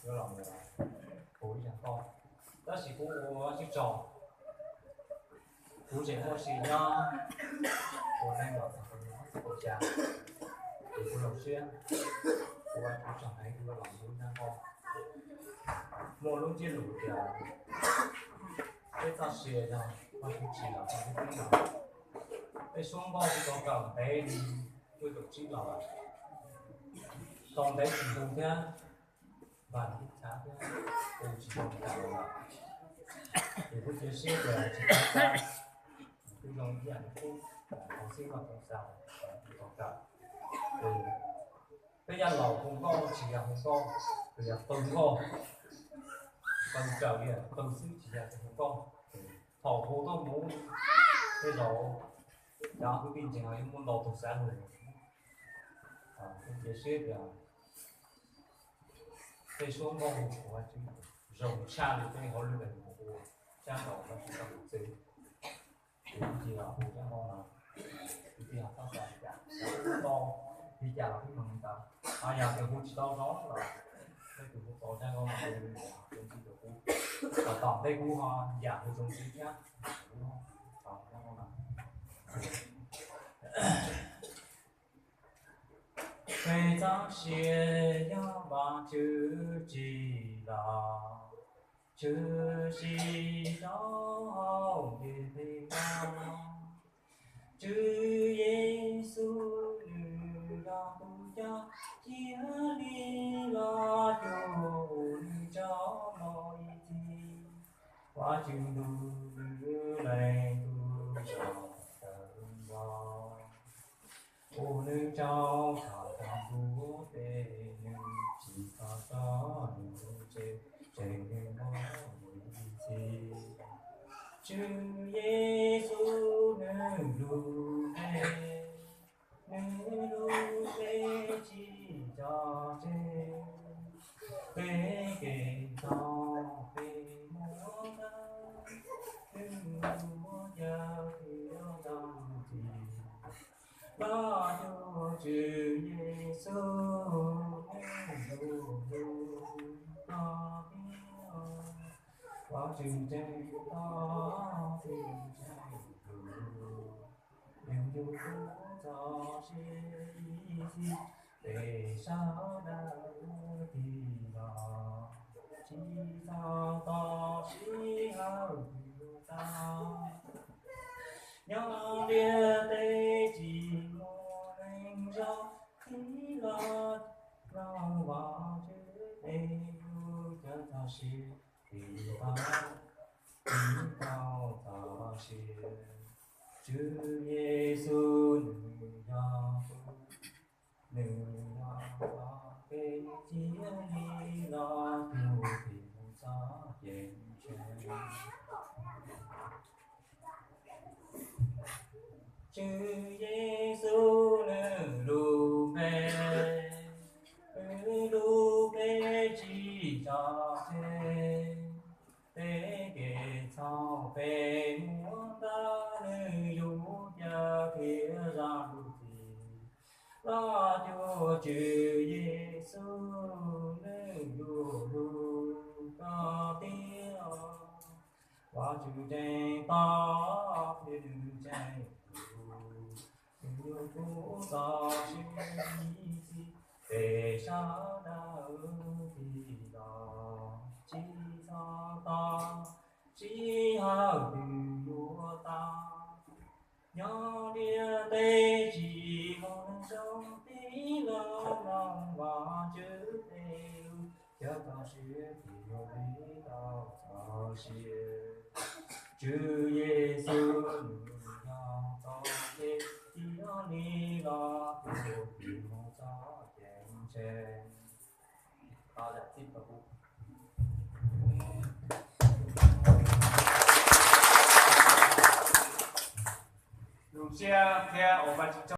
yuav los mus hu ib zaj nkauj. Tab sis kuv ua tsis tsaug, kuv tseem muaj sia nyob ua neej los txog ua cas, ces kuv zoo siab, kuv ua tsis tsaug heev kuv yuav los hu ib zaj nkauj. Muaj lub ntsiab lus tias peb txoj sia yog Vajtswv tsim los txog hnub peb los. Peb suab nkauj kuj tau kawm ntev li cuaj caum tsib los, tau ntev tsis ntev thiab, npaj tib chav thiab, kuj tsis tau kawm los. Ces kuv cia siab tias tsis tau kawm, kuj zoo ib yam li qub, tau xib hwb Vaj Pov Xaus tau kawm. Peb yaj laus hu nkauj tsis yog hu nkauj, tsuas yog qw nkauj, qw raws li qw xwb tsis yog hu nkauj. Thaum hu tuaj mus, tej zaum cov kwv tij ntseeg los yeej muaj ntau tus xav lus. Kuv cia siab tias tej suab nkauj hu qhuav tsis zoo tshaj li peb hauj lwm mus ua, tshaj tau tau tsis tau tus txwv. Ces kuv cia hu tshaj nkauj no, kwv tij txhob xav li cas, tau li cas los peb mloog li ntawd. Ho yog tias hu tsis tau zoo los peb tus hu tau tshaj nkauj no, hu zoo tsis rau kuv, tom ntej kuv ho yam hu zoo tsis thiab. Kuv tau tshaj nkauj no. Peb txoj sia yog Vajtswv tsim los, tshwm sim rau hauv ntiaj teb no. Tswv Yexus nws yog tus coj cia li los cuag nws tsaug zog ib txhis. Vajtswv ntuj nws leej tub zog tawm los, ua nws tsaug txog tag ntuj, ces nws tsim txom txog nws tus tsev, tseem nws npoj nws ib txhis. Tswv Yexus nws lub npe, nws lub npe tsis tso tseg. Peb kev txhaum peb muab ntawm nws lub, muab cawm thiab zam txim. Los cuag Tswv Yexus nws lub, los thiab Vajtswv tseem tos peb ntseeg tus, nws yug kuv txoj sia ib txhis, peb sawv daws tig los, tsis txhob tos sij hawm twg yuav tag. Nyob ntiaj teb tsis muaj neeg zoo, tig los mloog Vajtswv tes lus, cawm txoj sia tig tau, tig tau txoj sia. Tswv Yexus nws yog tus, nws yog tus kev cia li los cuag peb mus txoj kev ntseeg. Tswv Yexus nws lub npe, nws lub npe tsis tso tseg. Peb kev txhaum peb muab ntawm nws, yug cawm thiab zam lub txim. Los cuag Tswv Yexus nws lub, lub koj tiag, Vajtswv tseem tos thiab nws tseem hlub, nws yug kuv txoj sia ib txhis, peb sawv daws tig los, tsis txhob tos sij hawm twg yuav tag. Nyob ntiaj teb tsis muaj neeg zoo, tig los mloog Vajtswv tes lus, cawm txoj sia tig, yuav pib tau txoj sia. Tswv Yexus nws yog txoj kev cia li los cuag peb mus txoj kev ntseeg. Zoo siab thiab ua Vajtswv tsaug.